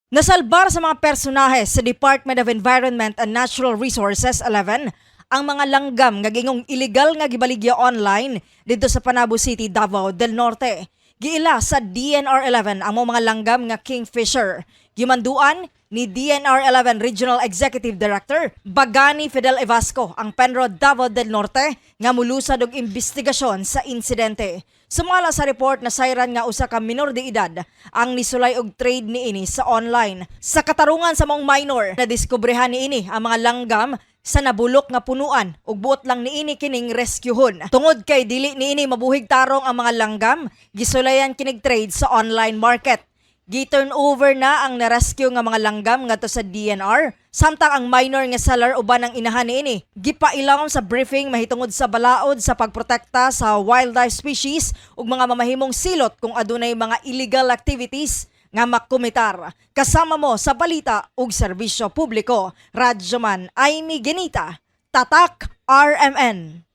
Nasalbar sa mga personahe sa Department of Environment and Natural Resources 11 ang mga langgam nga gingong illegal nga gibaligya online didto sa Panabo City, Davao del Norte. Giila sa DENR 11 ang mga langgam nga kingfisher. Gimanduan ni DENR 11 Regional Executive Director Bagani Fidel Evasco ang Penro Davao del Norte nga mulusad og investigasyon sa insidente. Sumala sa report, na sayran nga usa ka minor de edad ang nisulay og trade niini sa online. Sa katarungan sa maong minor, nadiskubrehan niini ang mga langgam sa nabulok nga punuan ug buot lang niini kining rescuehon. Tungod kay dili niini mabuhig tarong ang mga langgam, gisulayan kinig trade sa online market. Gi-turn over na ang na-rescue nga mga langgam ngadto sa DENR, samtang ang minor nga seller uban ang inahan niini gipailawom sa briefing mahitungod sa balaod sa pagprotekta sa wildlife species ug mga mamahimong silot kung adunay mga illegal activities nga makumitar. Kasama mo sa balita ug serbisyo publiko, Radyoman Amy Genita, Tatak RMN.